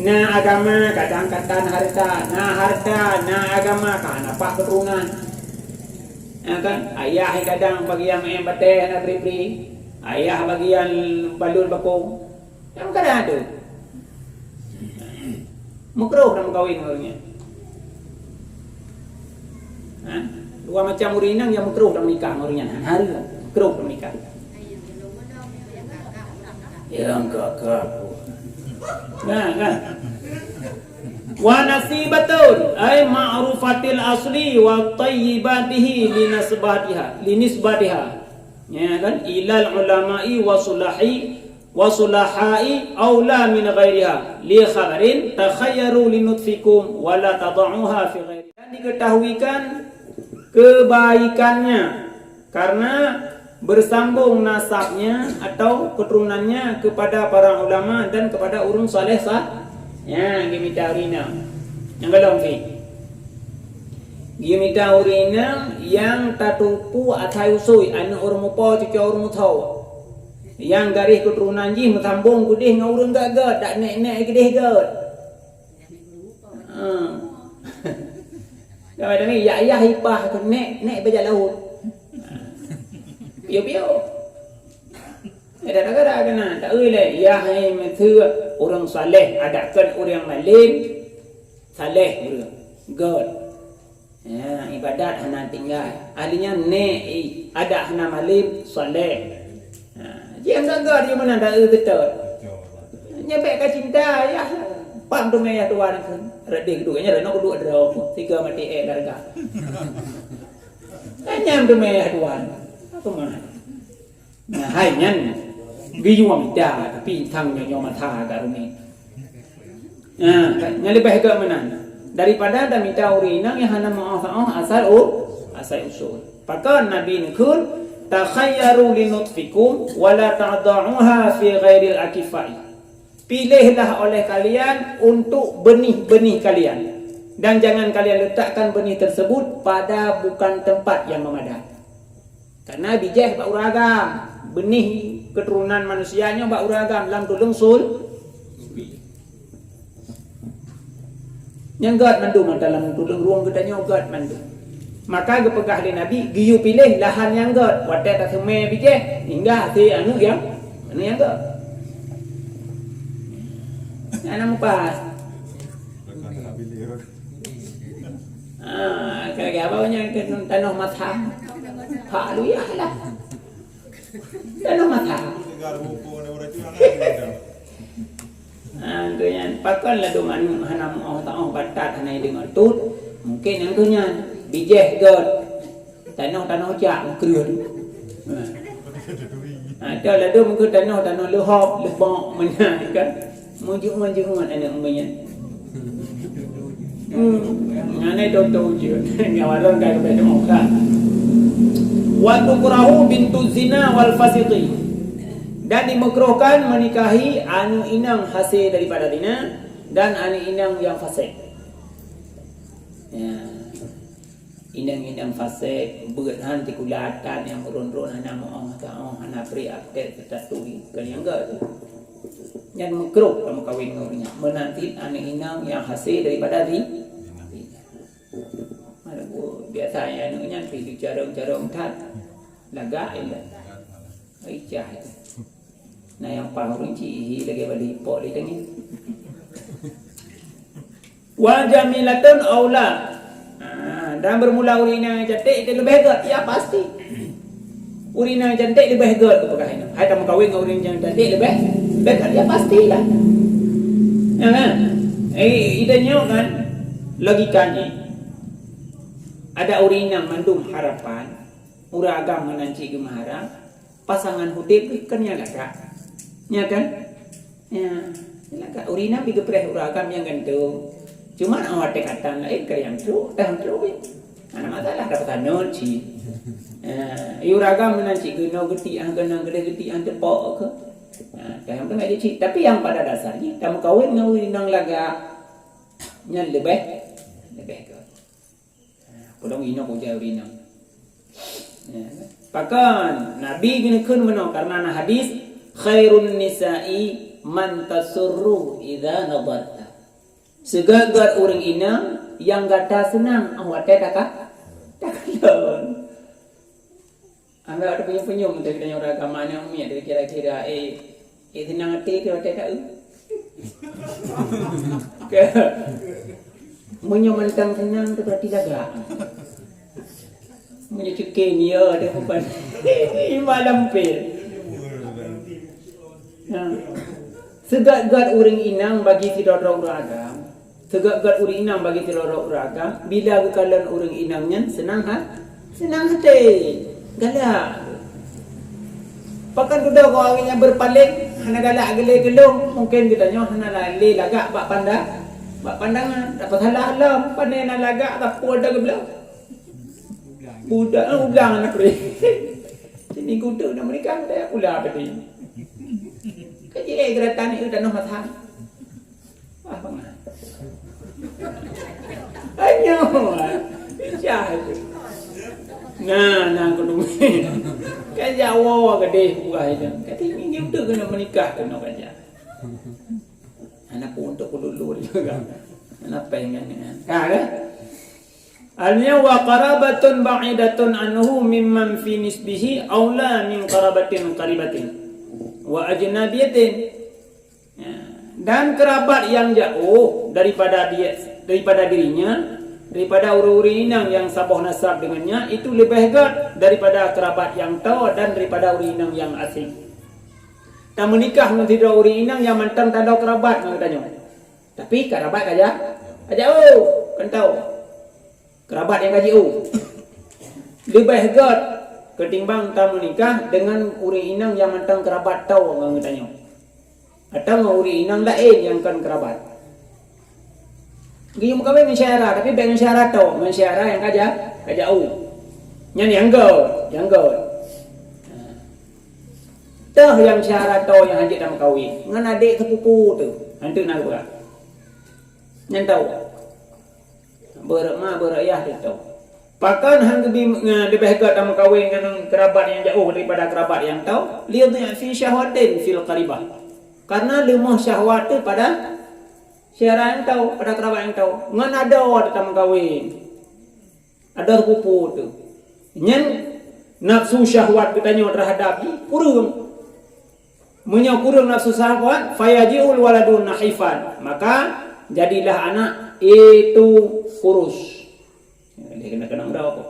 Na agama, kadang-kadang hareuta, na hareuta, na agama, ka hana paih keuturonan. Ya kan? Ayah kadang bagian maén batèe hana bri-bri, ayah bagian balon bakong. Nyang kadang ada. Meukruh dan meukawen ngon ureueng nyan. Ha? Dua macam ureueng inong nyang meukruh dan meunikah ngon ureueng nyan. Hana hareuem, meukruh dan meunikah. Nyang kakak. Nah, nah. Wa nasibatun, ay ma'rufatil asli wa thayyibatihi linasbatiha, linisbatiha. Ya kan? Ilal ulama'i wa sulahi, wa sulahai aula min ghairiha. Li khabarin takhayyaru linutfikum wa la tada'uha fi ghairi. Dan diketahuikan kebaikannya karena bersambung nasabnya atau keturunannya kepada para ulama dan kepada ureueng saleh sa-, ya, geumita ureueng inong. Nyang golom pih. Geumita ureueng inong nyang tateupeue asai usui, aneuk ureueng mupo, cuco ureueng muto. Nyang garéh keuturonan jih meusambong keudeh ngon ureueng gét-gét, dak nèk-nèk keudeh gét. Ha. Kami tadi, ya, ya, ipah tu nèk, nèk bajak laôt. Piôh-piôh. Eh, gara-gara keunan, tak eu lé, ya, hai, meuseu ureueng saleh, adak kon ureueng malém, saleh ureueng. Gét. Ya, ibadat hana tinggai. Ahli nyan nèk, i, adak hana malém, saleh. Ha, jianggap-anggap di mana dah, eh, beutôi. Nyang bèk ka cinta, ya. Pam tu mé ya tuan kheun. Rot deh duek, nyan rot nyoe duek droe. Tiga mati, eh, larga. Kan nyan tu mé ya tuan. Apa mah? Nah, hai nyan. Geuyue mita, tapi tang nyoe-nyoe mata agak rumit. Nah, nyan leubeh gét meunan. Daripada tamita ureueng inong nyang hana meu'oh-'oh asal u-, asal usul. Pakon Nabi neukheun, "Takhayyaru linutfikum wa la tada'uha fi ghairil akifai." Pilihlah oleh kalian untuk benih-benih kalian, dan jangan kalian letakkan benih tersebut pada bukan tempat yang memadat. Karena bijéh bak ureueng agam, benih keuturonan manusia nyoe bak ureueng agam lam tuleueng sul-, nyang gét mandum dalam tuleueng rueng geutanyoe gét mandum. Maka geupeugah lé Nabi, geuyue piléh lahan nyang gét, watée taseumé bijéh, hingga hasé aneuk nyang, aneuk nyang gét. Aneuk mupas. Ah, kira-kira apa nyan ke tanoh masa? Pak Luyah lah. Tanoh masa. Ah, tu nyan. Pakon ladôm aneuk hana meu'oh-ta'oh batat hana deungon tut. Mungkin nyang tu nyan. Bijéh gét. Tanoh-tanoh jak meukreueh. Ha. Ha, tu ladôm meukreueh tanoh-tanoh leuhop, leubok, meunan kan. Meujeuet-meujeuet aneuk muda nyan. Hmm. Nyan ai toto ujeuen. Nyawa lôn ka leubeh teumoh kan. Wa tukrahu bintu zina wal fasiqi. Dan dimakruhkan menikahi aneuk inong hasil daripada zina dan aneuk inong nyang fasik. Ya. Inong-inong fasik, beuet han sikula atan nyang ron-ron hana meu'oh-ta'oh, hana pri akte teutatui, kon nyang gét. Nyan meukruh tameukawen ngon ureueng nyan. Meunan cit aneuk inong nyang hasil daripada zi-, zina. Mana bu-, biasa aneuk nyan pih jicarông-carông that. Lagak ilée. Ai cah itu. Nah, nyang paih ureueng cit, ihi lagée bali ipok di teungoh. Wa jamilatun aula. Ha, Dan bermula ureueng inong nyang cantik, itu leubeh gét, ya pasti. Ureueng inong nyang cantik leubeh gét keu peugah inong. Hai tameukawen ngon ureueng inong nyang cantik leubeh, leubeh gét, ya pastilah. Ya kan? Eh, ida nyoe kan logika jih. Ada ureueng inong mandum harapan, ureueng agam meunan cit geumeuharap, pasangan udeb geuh kan nyang lagak. Nya kan? Ya, lagak ureueng inong pi geupreh ureueng agam nyang gantung. Cuma awak teuh katan laén keu nyang trok, dah trok. Hana masalah, dapat tanut cit. Ya, ureueng agam meunan cit keunoe geuti ah, keunoe geudeh geuti ah, teupeue keu. Ya, dah yang pernah cit. Tapi yang pada dasarnya, tameukawen ngon ureueng inong lagak nyan leubeh, leubeh gét. Peudong inong uja ureueng inong. Ya. Pakon Nabi geukheun meunoe karena na hadis, "Khairun nisa'i man tasurru idza nadharta." Sigét-gét ureueng inong nyang gata seunang óh watée taka, takalon. Anggap ada punyum-punyum tu kita orang agama ni umi ada kira-kira eh eh senang hati tu hati tak eh. Ke. Meunyoe mantang senang tu berarti lagak. Meunyoe cekin ya ada bukan. Ini malam pil. Nah, sigét-gét ureueng inong bagi sidroe-droe ureueng agam. Sigét-gét ureueng inong bagi sidroe-droe ureueng agam. Bila geukalon ureueng inong nyan seunang ha-, seunang hati. Galak. Pakon dudoe keu awaknyan beurpaléng, hana galak geulé geulong, mungken geutanyoe hana la-, lé lagak bak panda-, bak pandangan. Tapeusalah lom, pane na lagak, tapue ada geubloe. Budak, eh, udang anak kulit. Sini kutu nak menikah, saya pula apa ni? Kecil eh, geratan ni, tanoh mata. Wah, bangat. Ayo, pecah itu. Nah, nah, aku tunggu. Kan Jawa gede buah itu. Kata ini dia betul kena menikah kena kerja. Anak pun untuk dulu juga. Anak pengen kan. Nah, kan? Artinya, "Wa qarabatun ba'idatun anhu mimman fi nisbihi aula min qarabatin qaribatin wa ajnabiyatin." Ya. Dan kerabat yang jauh daripada dia, daripada dirinya, daripada ureueng-ureueng inong yang saboh nasab dengannya, itu lebih gét daripada kerabat yang toe dan daripada ureueng inong yang asing. Tameunikah ngon sidroe ureueng inong nyang mantong talo kerabat ngon geutanyoe. Tapi kerabat ka ja-, ka jauh, kan toe. Kerabat nyang ka jiôh. Leubeh gét ketimbang tameunikah deungon ureueng inong nyang mantong kerabat toe ngon geutanyoe. Atawa ngon ureueng inong laén nyang kon kerabat. Geuyue meukawen ngon syedara, tapi bék ngon syedara toe, ngon syedara nyang ka ja-, ka jauh. Nyan nyang gét, nyang gét. Toh nyang syedara toe nyang hanjeuet tameukawen, ngon adék sepupu teuh, hantom na geupeugah. Nyan toe. Beureuek ma, beureuek yah teuh toe. Pakon han geubi, eh, leubeh gét tameukawen ngon kerabat nyang jauh daripada kerabat nyang toe? Li dhi'fi syahwatin fil qaribah. Karena leumoh syahwat teuh pada syedara nyang toe, pada kerabat nyang toe. Ngon adoe teuh tameukawen. Adoe sepupu teuh. Nyan nafsu syahwat geutanyoe terhadap jih kureueng. Meunyoe kureueng nafsu syahwat, fayaji'ul waladu nahifan, maka jadilah anak itu kurus. Dia kena, kena meudawa apa?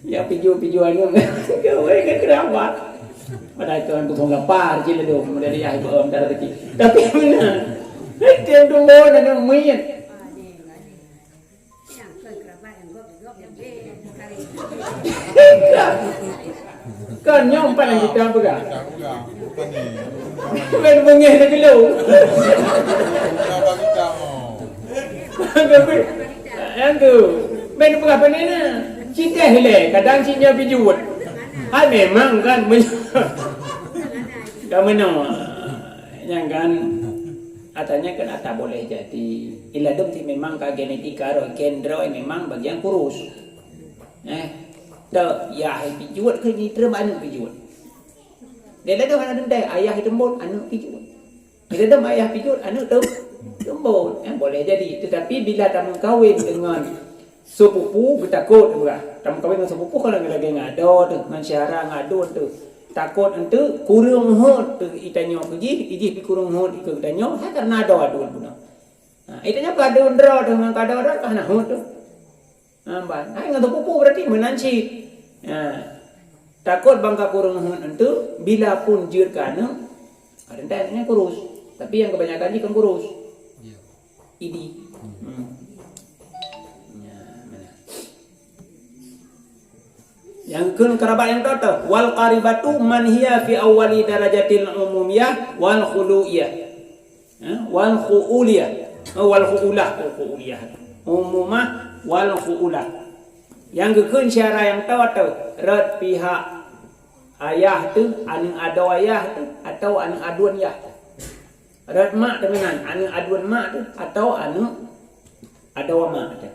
Ya, pijuh-pijuh anu. Kawai ke kerabat. Padahal tuan tu bongga par je lalu. Mudah dia ibu om darah kecil. Tapi mana? Itu yang tumbuh dan monyet. Kan nyoe empat yang kita pegang. Bukan bengeh nak gelung. Yang tu, main pegang apa ni? Citeh le, kadang cik nyoe pijuet. Hai memang kan, men-, ka meunoe. Nyang kan, katanya kan ata boleh jadi. Iladum ti memang ka genetika roh, gendroe memang bagian kurus. Eh, tak, ya, pijuet ke ni terima anu pijuet. Dia ladum anak dendai, ayah tembon, anu pijuet. Kadang ayah pijuet aneuk tem-, teumbon, eh, boleh jadi. Tetapi bila tameukawen dengan sepupu, geutakot urah. Tameukawen ngon sepupu, kalau lagée ngon adoe teuh, ngon syedara ngon aduen teuh. Takot enteuk kureueng hot teuh itanyoe keu jih, ijih pi kureueng hot keu geutanyoe, hai karena adoe aduen bunoe. Ha, Itu nyan ka deuh droe teuh, ngon ka droe teuh ka hana hot teuh. Ha, ban. Hai ngon teupupu berarti meunan cit. Ha. Takot bang ka kureueng hot entu, bila pun jeuet keu aneuk, kadang-kadang nyan kurus. Tapi nyang kebanyakan jih kan kurus. Idi. Hmm. Ya, mana? Nyang kheun kerabat nyang teuh, wal qaribatu man hiya fi awwali darajatil umumiyah wal khuluiyah. Ha? Wal khuuliyah. Oh, wal khuulah, oh, khuuliyah. Umumah wal khuulah. Nyang geukheun syedara nyang teuh, rot pihak ayah teuh, aneuk adoe ayah teuh, atawa aneuk aduen yah teuh. Rot mak teuh meunan, aneuk aduen mak teuh, atawa aneuk adoe mak teuh.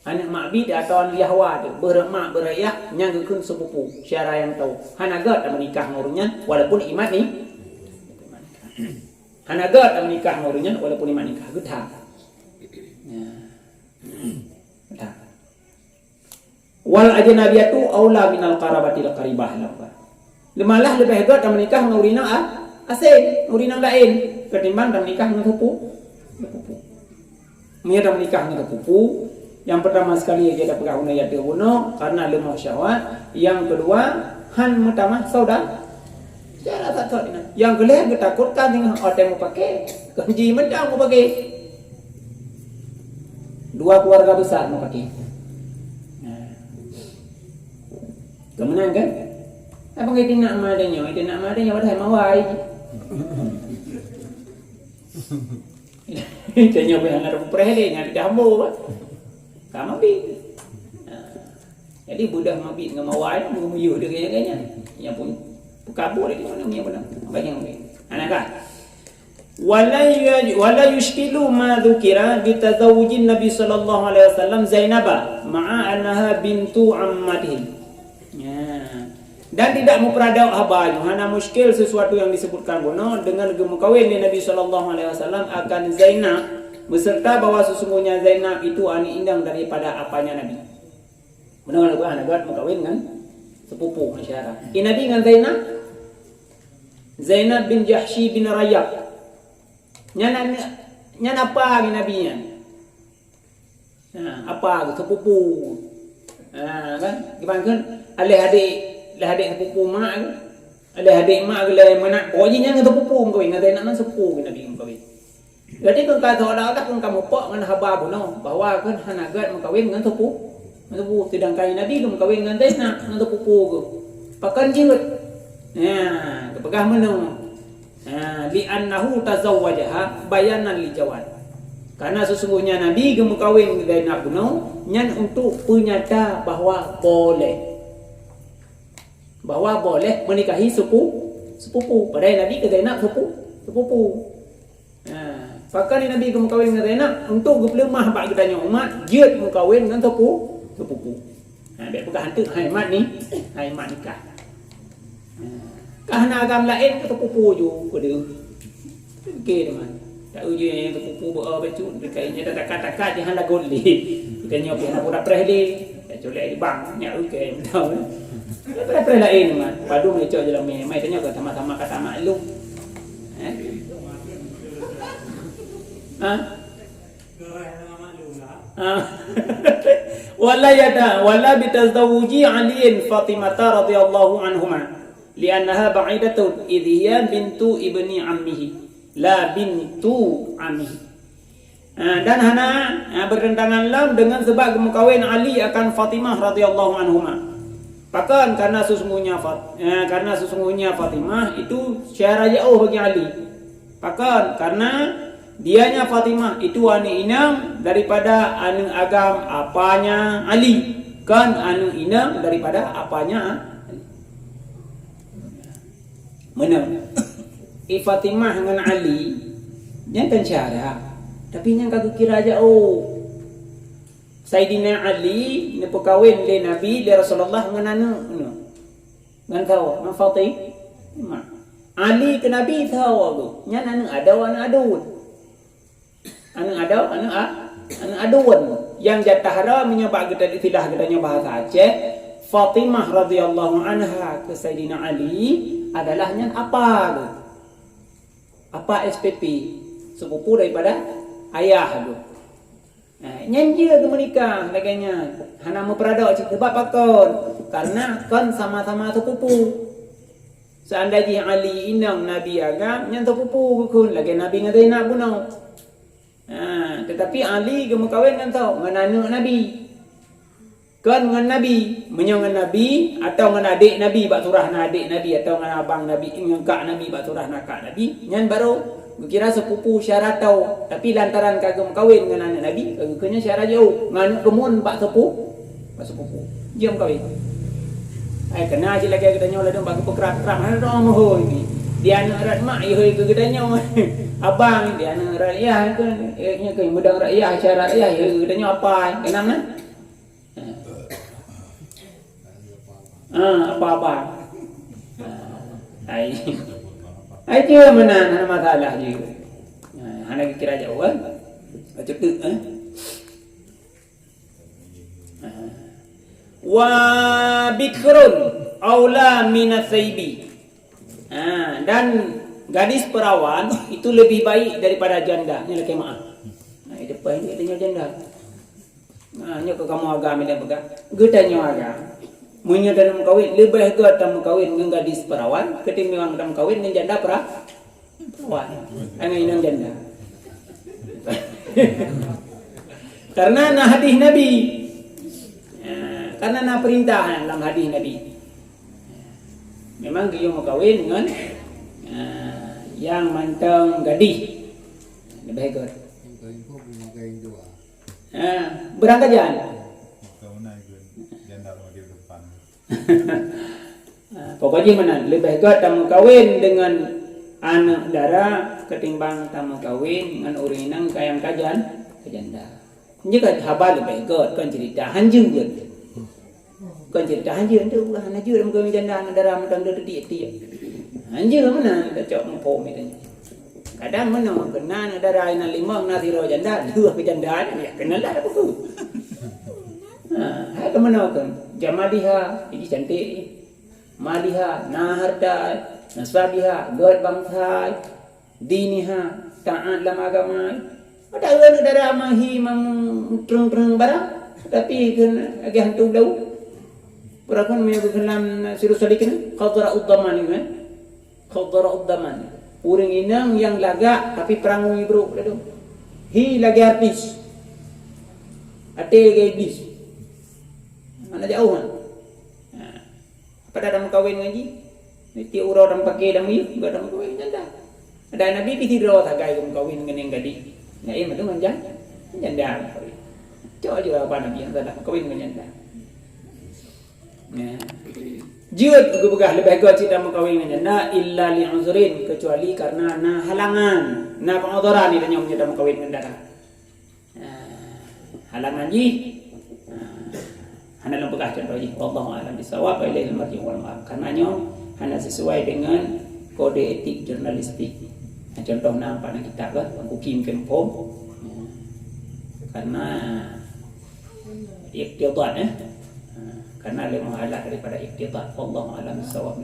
Aneuk mak bit atawa aneuk yah wa teuh, beuh rot mak, beuh rot yah, nyang geukheun seupupu, syedara nyang teuh. Hana gét tameunikah ngon ureueng nyan, walaupun imat ni. Hana gét tameunikah ngon ureueng nyan, walaupun imat nikah. Gét that. Ya. Gét that. Wal ajnabiyatu aula minal qarabatil qaribah. Malah leubeh gét tameunikah ngon ureueng inong a-, asing, ngon ureueng inong laén, ketimbang tameunikah ngon seupupu. Meunyoe tameunikah ngon seupupu, nyang peurtama sekali jih tapeugah bunoe yaitu bunoe karena leumoh syahwat, nyang keudua han meutamah saudara. Cara that-that inan. Nyang keulhèe geutakotkan singoh watèe meupaké, kon jih mantong meupaké. Dua keluarga besar meupaké. Nah. Keu meunan kan? Apa ngai tinak ma tanyoe, tinak ma tanyoe padahai mawai. Tanyoe pih hana tapeureh lé, nyan pih hamba, bah. Ka mabit. Ha. Jadi, beudah mabit ngon mawai, meuyuh deungon nyan. Nyan pun peukabur lé, di mana punya beuna. Banyak mabit. Anak kah? Wala yu-, wala yusykilu ma dzukira bi tazawujin Nabi sallallahu alaihi wasallam Zainaba ma'a annaha bintu ammatihi. Ya. Dan tidak meupeuradauk haba nyoe, hana muskil sesuatu yang disebutkan bunoe dengan geumeukawen lé Nabi sallallahu alaihi wasallam akan Zainab, beserta bahwa sesungguhnya Zainab itu aneuk inong daripada apanya Nabi. Bunoe lagèe hana gét meukawen ngon seupupu, ngon syedara. I Nabi ngon Zainab, Zainab bin Jahsy bin Rayyab. Nyan aneuk, nyan apa ngon Nabi nyan? Ha, apa geuh, seupupu. Ha, kan? Kiban kan? Aléh adék, aléh adék seupupu mak geuh. Aléh adék mak geuh lé meunak. Oh, jih nyan ngon seupupu meukawen, ngon Zainab nyan seupupu ngon Nabi meukawen. Jadi, keu ka seolah-olah keu ka mupok ngon haba bunoe bahwa keu hana gét meukawen ngon seupu-, ngon seupupu. Sedangkan Nabi geumeukawen ngon Zainab, ngon seupupu geuh. Pakon jeuet? Nah, geupeugah meunoe. Ha, li'annahu tazawwajaha bayanan li jawaz. Karena sesungguhnya Nabi geumeukawen ngon Zainab bunoe nyan untuk peunyata bahwa boleh. Bahwa boleh menikahi sepu-, sepupu. Padahai Nabi keu Zainab sepu-, sepupu. Ha, pakon Nabi geumeukawen ngon Zainab untuk geupeuleumah bak geutanyoe umat, jeuet meukawen ngon sepu-, sepupu. Ha, bèk peugah hanteuk hai mat ni, hai mat nikah. Ha, ka hana agam laén keu sepupu ju peudeuh. Oke teman. Tak uji yang sepupu beu bacut, dekat nya tak takat-takat je hana got lé. Kita nyoe pih hana pura preh lé. Ya colek di bank, nyak oke betul. Preh-preh laén teman. Padum lecok je lami. Mai tanya ke sama-sama kata maklum. Eh? Ha? Ah. Wala yada, wala bitazawuji Aliin Fatimata radhiyallahu anhuma, li'annaha ba'idatun, idh hiya bintu ibni ammihi, la bintu ammihi. Ah, dan hana, ah, bertentangan lom dengan sebab geumeukawen Ali akan Fatimah radhiyallahu anhuma. Pakon? Karena sesungguhnya Fat-, eh, karena sesungguhnya Fatimah itu syedara jaoh bagi Ali. Pakon? Karena dianya Fatimah itu aneuk inong daripada aneuk agam apanya Ali, kon aneuk inong daripada apanya Ali. Meunan. I Fatimah ngon Ali, nyan kan syedara, tapi nyan ka geukira jaoh. Saidina Ali neupeukawen lé Nabi, lé Rasulullah ngon aneuk nyoe. Ngon sawa, ngon Fatimah. Ali keu Nabi sawa geuh. Nyan aneuk adoe, aneuk aduen. Aneuk adoe, aneuk a-, aneuk aduen. Nyang jatah droe meunyoe bak geutanyoe istilah geutanyoe bahasa Aceh, Fatimah radhiyallahu anha keu Saidina Ali adalah nyan apa geuh. Apa S P P, sepupu daripada ayah lôn. Ha, nyan jeuet geumeunikah lagèe nyan. Hana meupeuradok cit, sabab pakon? Karena kon sama-sama sepupu. Seandai jih Ali inong Nabi agam, nyan sepupu geukheun lagèe Nabi ngon Zainab bunoe. Ha, tetapi Ali geumeukawen ngon soe? Ngon aneuk Nabi. Kon ngon Nabi. Meunyoe ngon Nabi, atawa ngon adék Nabi bak surah na adék Nabi, atawa ngon abang Nabi, ngon kak Nabi bak surah na kak Nabi, nyan barô geukira sepupu syara tho. Tapi lantaran ka geumeukawen ngon aneuk Nabi, ka geukheun nyan syara jiôh. Ngon aneuk keumuen bak sepu-, bak sepupu. Jeuet meukawen. Ai, keunan cit lagèe geutanyoe ladôm bak geupeukrab-krab, hana droe meuhôi. Di aneuk rot mak, ihôi keu geutanyoe. Abang, di aneuk rot yah, keu, eh, nyoe keu meudong rot yah, syara rot yah, ihôi keu geutanyoe apa, eh? Keunan na? Ah, apa-apa. Ai. Ai, dia meunan, hana masalah jih. Ah, hana kira jauh, kan? Bacut tu, eh? Ah. Wa bikrun aula minas saibi. Ah, dan gadis perawan itu lebih baik daripada janda. Ni lagi maaf. Nah, itu paling dia janda. Nah, nyoe keu kamoe agam ilèe peugah. Geutanyoe agam. Meunyoe taneuk meukawen, leubeh gèt tameukawen ngon gadis perawan ketimbang tameukawen ngon janda pera-, perawan. Ngon inong janda. Karena na hadis Nabi. Ya, karena na perintah lam hadis Nabi. Memang geuyue meukawen ngon, ya, nyang mantong gadih. Leubeh gèt. Yang paling pokok memakai dua. Ha, beurangkajan. Maka mana ikut janda lagi depan. Ha, pokok jih meunan, leubeh gèt tameukawen deungon aneuk dara ketimbang tameukawen ngon ureueng inong ka nyang ka jan-, ka janda. Nyoe kan haba leubeh gèt, kon cerita hanjeuet. Kon cerita hanjeuet tu, hana jeuet tameukawen janda aneuk dara mantong dua tiep-tiep. Hanjeuet meunan tacok muphom itu. Kadang meunoe keunan dara inan limong na sidroe janda, dua keu janda, ya keunan lah buku. Ha, hai keu meunoe keu jamaliha, jadi cantik. Maliha, na harta, nasabiha, gèt bansa, diniha, taat lam agama. Padahai dara mahi mang trang-trang barang, tapi keu lagèe hantu blau. Pura pun meunyoe keu lam sirus salikin, khadra'ud dhaman itu, eh. Khadra'ud dhaman. Ureueng inong nyang lagak tapi peurangui brôk ladôm. Hi lagèe artis. Até lagèe iblis. Mana jauh kan? Ha. Pada dah meukawen ngon jih. Tiep uroe dah meupaké dah miyueb, juga dah meukawen ngon janda. Ada Nabi pih sidroe sagai geumeukawen ngon nyang gadih. Laén meutu ngon jan-, janda meukawen. Cok jih apa Nabi nyang salah meukawen ngon janda. Ya. Jeuet geupeugah leubeh gèt cit tameukawen ngon janda illa li uzrin, kecuali karena na halangan, na peu'udhuran di tanyoe meunyoe tameukawen ngon dara. Ah, halangan jih, ah, hana lôn peugah contoh jih. Wallahu a'lam bissawab, wa ilaihil marji' wal ma'ab. Karena nyoe hana sesuai dengan kode etik jurnalistik. Nah, contoh na pat na kitab lah, Teungku Kim Kempom. Ya. Karena iqtidat, eh. Ha, karena lé meuhalat daripada iqtidat. Wallahu a'lam bissawab.